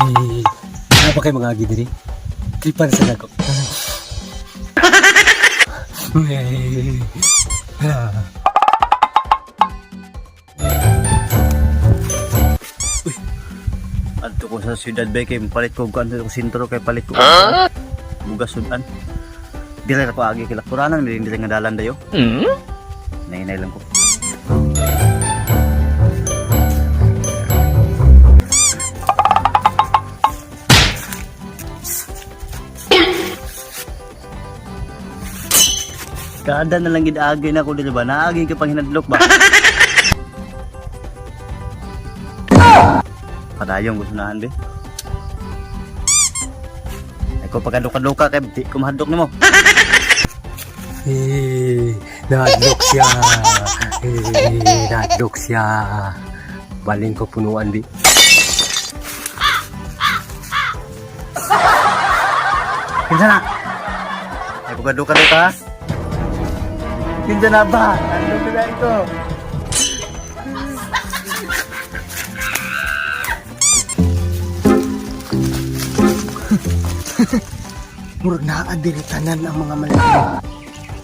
Eh, naa ba kay mga agi diri? Tripan sa nako. Eh, ah. Adto ko sa siyudad ba kay palit ko kuan ko sentro kay palit ko. Bugas sudan. Dili ra ko agi kay lakuranan may dili nga dalan dayo. Nahinay lang ko. Kada na lang gid agi na ko dili ba? Naagi ka pang hinadlok ba? Padayong gusto nahan be. Ay ko pagkaduka-duka kay di ko mahadlok nimo. Eh, nahadlok siya. Eh, nahadlok siya. Baling ko punuan di. Kinsa na? Ay pagkaduka-duka. Kinsa na ba? Nandun na ito. Murag naa diri tanan ang mga maligno.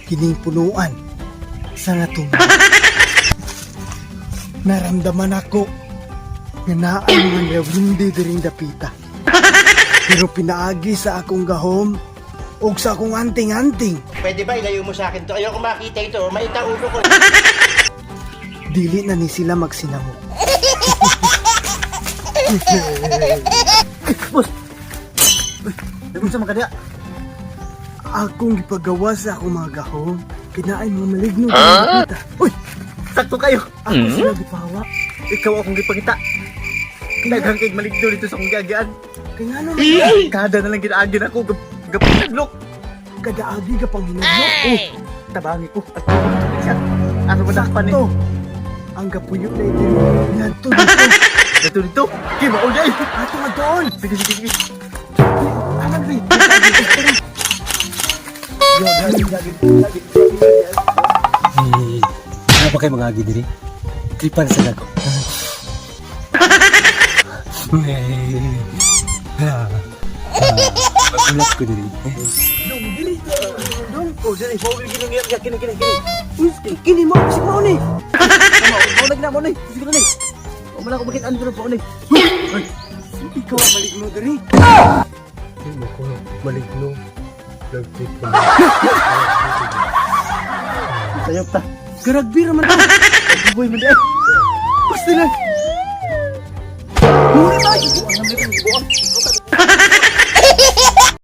Kining punuan sa natuma. Naramdaman ako nga naa ang mga lawindi diring dapita. Pero pinaagi sa akong gahom og sa akong anting-anting, Pwede ba ilayo mo sa akin to? Ayoko makita ito. Maita ulo ko. dili na ni sila magsinamo. Boss. Uy, unsa man ka diha? Akong gipagawa sa akong mga gahom, kinaay mga maligno diring dapita. Uy, Sakto kayo. ako sila gipawa. Ikaw akong gipangita. Daghang kay maligno dito sa akong giagian. Kay ngano man Kada na lang ginaagi na ako gapinadlok. kadaagi ka pang hinadlok. Oh, tabangi ko. At siya. Ano ba dakpan ni? Sakto. Ang gapuyo na ito. Ngadto dito. Dito dito. Kay mao day. Ato nga doon. Sige sige sige. Aman rin. Yo, dali dali dali. Eh, naa ba kay mga agi diri? Tripan sa nako. Eh, ah, ah, magulat ko diri. Dong, dili. Dong. Oh, dali mo kini kini kini kini kini. Uy, kini mo. Kasi mo ni. Mo na mo ni. Sige na ni. O man ako makita ano po ni. Ikaw ang maligno diri. Di mo ko maligno. Nagtrip lang. Sayop ta. Garagbi raman to. Buboy man day. Basta lang. Mura tayo.